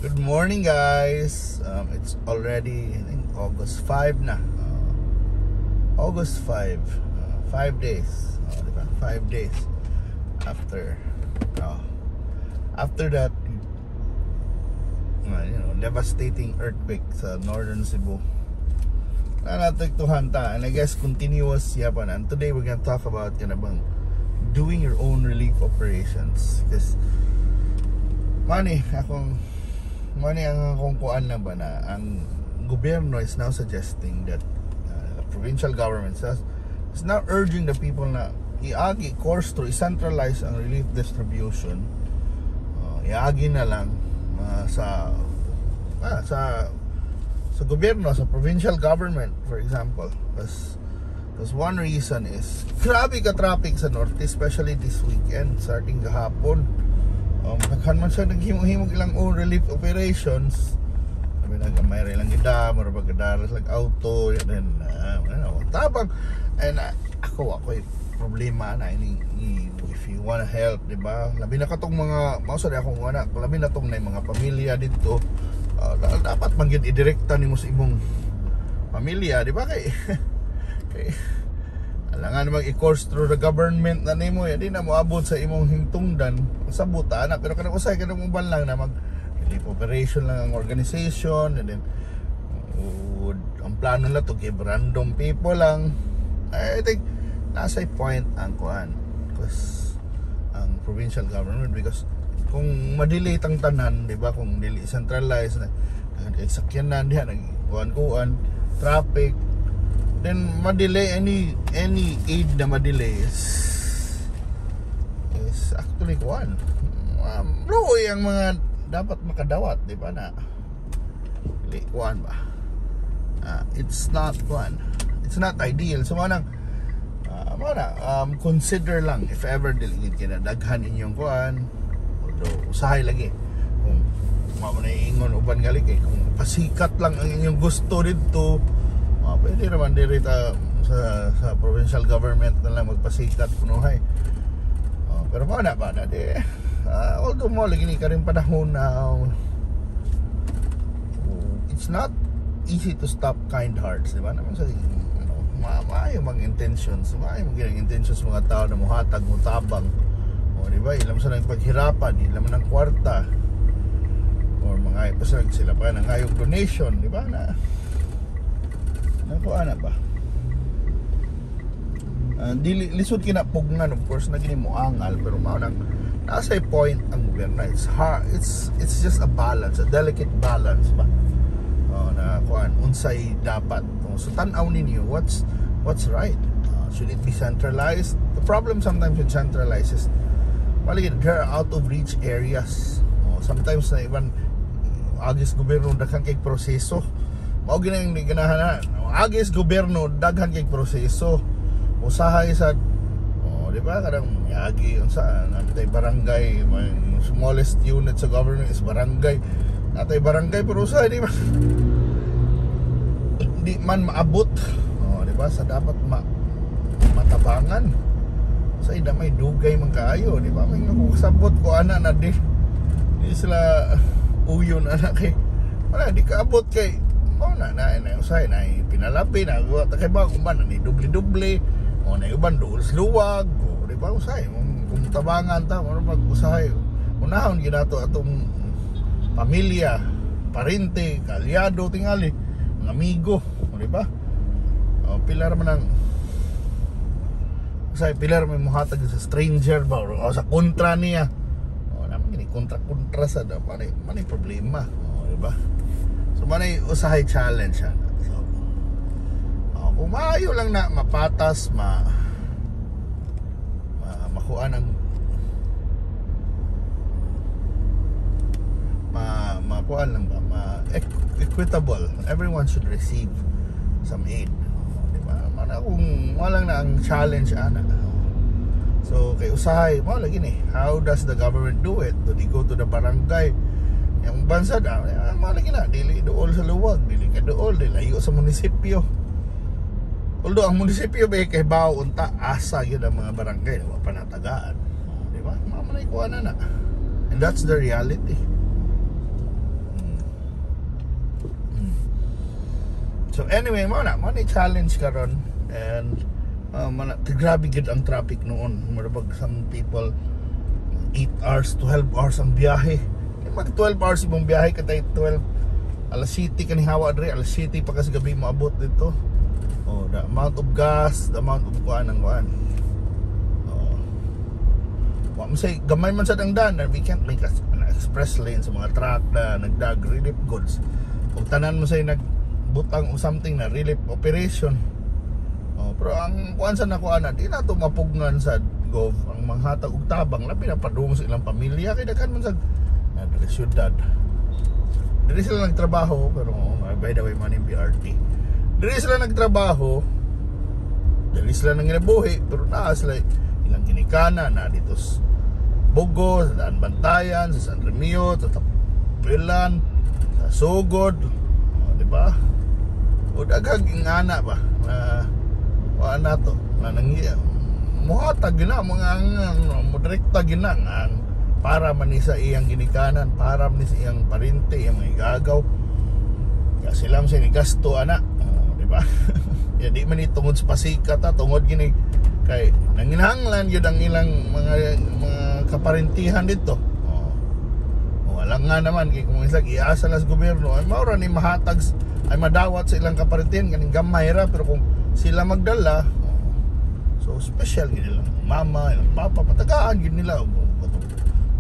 Good morning, guys. It's already, I think, August 5 na. August 5. 5 days. Diba? 5 days after that devastating earthquake sa northern Cebu. Na naapektuhan ta, and I guess continuous yapon. And today we're gonna talk about kana bang doing your own relief operations, because money akong money ang akong kuan na ba na ang gobyerno is now suggesting that the provincial government says is now urging the people na iagi course to centralize ang relief distribution, iagi na lang sa gobyerno, sa provincial government, for example, because one reason is grabe ka traffic sa norte, especially this weekend, starting gahapon. Daghan man siya naghimo-himo ilang own relief operations. Sabi na gamay ra lang gida, mura ba gadara lang auto, and then tabang. And ako problema na ini if you wanna help, di ba? Labi na katong mga mao sa akong anak, labi na tong na mga pamilya dito. Dapat man gyud idirekta nimo sa imong pamilya, di ba? Kay alangan mag i-course through the government na nimo, ya di na moabot sa imong hingtungdan sa buta na. Pero kanang usay kanang uban lang na mag relief operation lang ang organization, and then ang plano na to give random people lang. I think nasa point ang kuan, because ang provincial government, because kung madelay tang tanan, di ba, kung dili centralized na kay sakyanan diha nagkuan-kuan traffic, then madelay any aid na madelay is actually kuan, luoy ang mga dapat makadawat, di ba, na dili kuan ba. It's not kuan, it's not ideal. So mao nang mao na, consider lang if ever dili gid kinadaghan inyong kuan, although usahay lagi kung mao na ingon uban gali kay kung pasikat lang ang inyong gusto didto, pwede naman diri ta sa provincial government na lang magpasikat kunuhay. Pero mao na ba na di, although mo lagi ni karing panahon na it's not easy to stop kind hearts, di ba naman, sa ano, maayo mang intentions, maayo mang ginang intentions mga tao na muhatag, mutabang, o di ba, ilam sa nang paghirapan, ilam ng kwarta or mga pa sila pa nangayong donation, di ba, na nakuha na ba. Dili lisod kinapugnan, of course na gini mo angal, pero mao nang nasa point ang gobyerno. It's hard, it's just a balance, a delicate balance ba, oh, na kuan, unsay dapat. Oh, so tan-aw ninyo what's right. Should it be centralized? The problem sometimes with centralized is paligid there are out of reach areas. Oh, sometimes na even agis gobyerno, daghan kay proseso. Mao gina ang ganahan na agis gobyerno, daghan kay proseso usahay sa, oh, di ba, kanang yagi unsa natay barangay, may smallest unit sa government is barangay, natay barangay, pero usahay di man maabot, oh, di ba, sa dapat matabangan sa ida, may dugay man kaayo, di ba? May nakasabot ko ana na di sila uyon ana kay wala di kaabot kay mao na na na usahay na pinalapi na ta kay ba kung ba na ni doble-doble o na uban duol sa luwag, o di ba? Usahay kung tabangan ta mo mag usahay unahon ginato atong pamilya, parente, kalyado, tingali mga amigo, o di ba? O, pila ra man ang usahay, pila ra may muhatag sa stranger ba o sa kontra niya. O naman gini kontra-kontra sa da manay manay problema, o di ba? So manay usahay challenge siya. So oh, kung maayo lang na mapatas, ma makuha ng ma makuha lang ba, ma equitable, everyone should receive some aid, oh, di ba? Mana kung walang na ang challenge ana. So kay usahay mo lagi ni, how does the government do it? Do they go to the barangay? Yung bansa da mo lagi na dili duol sa luwag, dili ka duol, dili layo sa munisipyo. Although ang munisipyo ba kay bawo unta asa gyud ang mga barangay, wa pa natagaan. Oh, di ba? Mao man kuha na na. And that's the reality. anyway, mao na challenge karon and mana, grabe gid ang traffic noon. Murag some people 8 hours, 12 hours ang biyahe. Eh, mag 12 hours imong biyahe katay 12, alas 7 ka nihawa dre, alas 7 pa kasi gabi moabot dito. Oh, the amount of gas, the amount of kuan ang kuan. Oh. Wa man say gamay man sad ang daan, we can't make an express lane sa mga truck na nagdag relief goods. Kung tanan mo say nagbutang o something na relief operation. Oh, pero ang kuan sa nako ana, di na to mapugngan sa gov ang manghatag og tabang, labi na padung sa ilang pamilya kay daghan man sa na diri syudad. Diri sila nagtrabaho pero, oh, by the way, man yung BRT. Diri sila nagtrabaho, diri sila nanginabuhi, pero naa sila ilang ginikanan na dito sa Bogo, sa Daan Bantayan, sa San Remio, sa Tapilan, sa Sogod, oh, di ba? O daghang ingana ba na wa na to na nang muhatag gina mga mo direkta gina ang para man ni sa iyang ginikanan, para man ni sa iyang parente, iyang mga igagaw. Kaya sila man sa gasto ana, oh, di ba? Ya, di man ni tungod sa pasikat ha, tungod gini kay nanginahanglan gyud ang ilang mga kaparentihan dito. Oh. Wala nga naman kay kung isang iasa na sa gobyerno ay mao ra ni mahatag ay madawat sa ilang kaparentihan kaning gamay ra, pero kung sila magdala, oh, so special gid ilang mama, ilang papa, patagaan gid nila og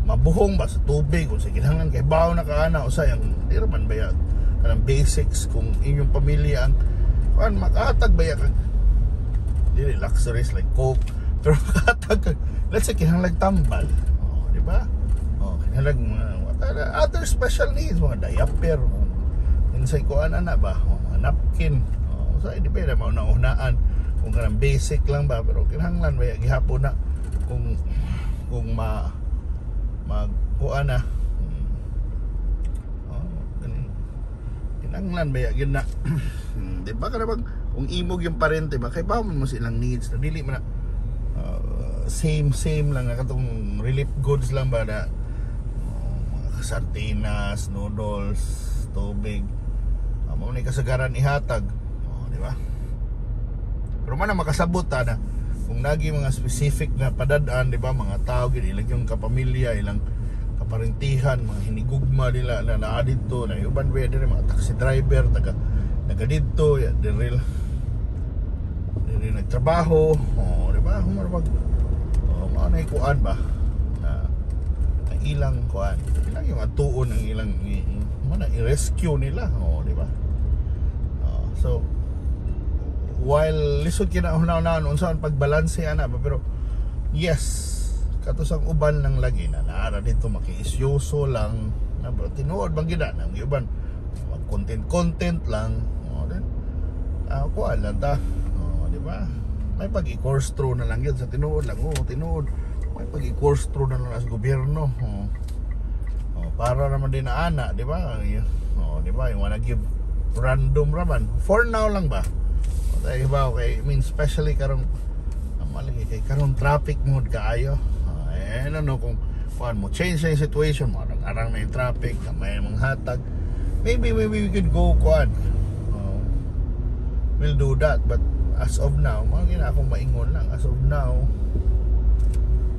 mabuhong ba sa tubig kung sa kinahanglan kay bawo na ka ana, usay ang di ra man baya kanang basics kung inyong pamilya ang kuan makahatag baya kag dili luxuries like Coke, pero makahatag kag, let's say, kinahanglan tambal, oh, di ba? Oh, kinahanglan mga other special needs, mga diaper, oh, unsay kuan ana ba, oh, mga napkin, oh, so di ba na mauna-unaan kung kanang basic lang ba, pero kinahanglan ba gihapon na kung ma magkuan na. Oh, ganin. Kinahanglan ba gyud na. Di ba kana bang kung imog yung parente ba kay ba mo silang needs na dili man na same same lang na katong relief goods lang ba na, oh, mga sardinas, noodles, tubig. Mao ni kasagaran ihatag. Oh, di ba? Pero man ang makasabot ta na kung nagi mga specific na padad-an, di ba, mga tao gid ilang yung kapamilya, ilang kaparentihan, mga hinigugma nila na naa didto, na uban ba diri mga taxi driver taga naga didto, ya diri diri nagtrabaho, oh, di ba? Humarbag, oh, mao na kuan ba na ang ilang kuan, ilang yung atuon ang ilang mo na i-rescue nila, oh, di ba? Oh, so while lisod kina una-unahon unsa ang pagbalanse ana ba, pero yes, kato sang uban lang lagi na naara dito makiisyoso lang na, bro, tinuod bang gina nang uban mag content content lang, oh, then kuan lang ta, oh, di ba? May pag i-course through na lang yun sa tinuod lang, oh, tinuod may pag i-course through na lang sa gobyerno, oh. Oh, para naman din na ana, di ba? Oh, di ba? Yung wanna give random raman for now lang ba? Ay ba, okay, I mean, especially karong malagi kay karon traffic mode kaayo. Eh, ano kung kuan mo change na yung situation mo, arang na yung traffic, may mga hatag, maybe we could go kuan, we'll do that. But as of now, mga gina akong maingon lang, as of now,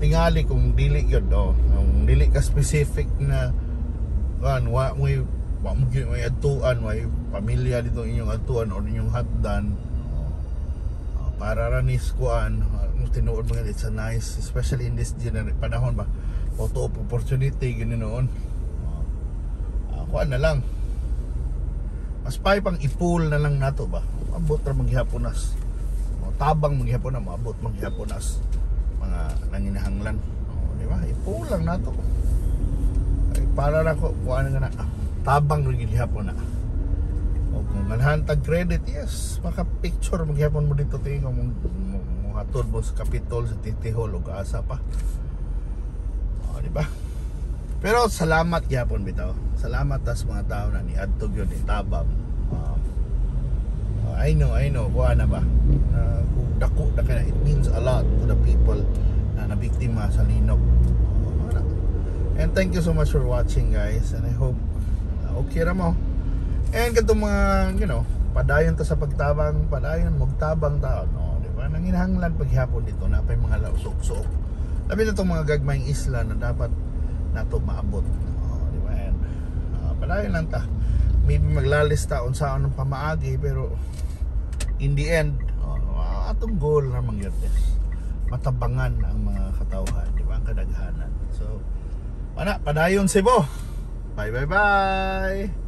tingali kung dili yun, oh, kung dili ka specific na kuan, wa mo gyud may adtuan, may pamilya dito inyong adtuan or inyong hatdan, oh, para ra ni kuan, tinuod mga it's a nice, especially in this panahon ba, photo of opportunity gini noon, oh, kuan na lang, mas pay pang i-pool na lang nato ba, maabot ra maghihapon nas, oh, tabang maghihapon na, maabot maghihapon nas mga nanginahanglan, oh, di ba? I-pool lang nato. Ay, para ra ko kuan nga na tabang ra gihapon na. O kung ganahan tag credit, yes, maka-picture maghihapon mo dito tingin mo mo hatod mo sa Capitol, sa City Hall ug asa pa. O, di ba? Pero salamat gyapon bitaw. Salamat tas mga tao na niadto gyud ni tabang. I know, kuha na ba? Kung dako na kaya, it means a lot to the people na nabiktima sa linog. Wala. And thank you so much for watching, guys, and I hope okay ra mo. And katong mga, Padayon ta sa pagtabang, padayon magtabang ta, no, di ba? Nanginahanglan paghapon dito na pay mga lausok-sok. Labi na tong mga gagmayng isla na dapat nato maabot. Oh, di ba? And padayon lang ta. Maybe maglalis ta unsaon ng pamaagi, pero in the end, oh, atong goal naman gyud is matabangan ang mga katawhan, di ba? Ang kadaghanan. So, wala, padayon, Cebu. Bye bye bye.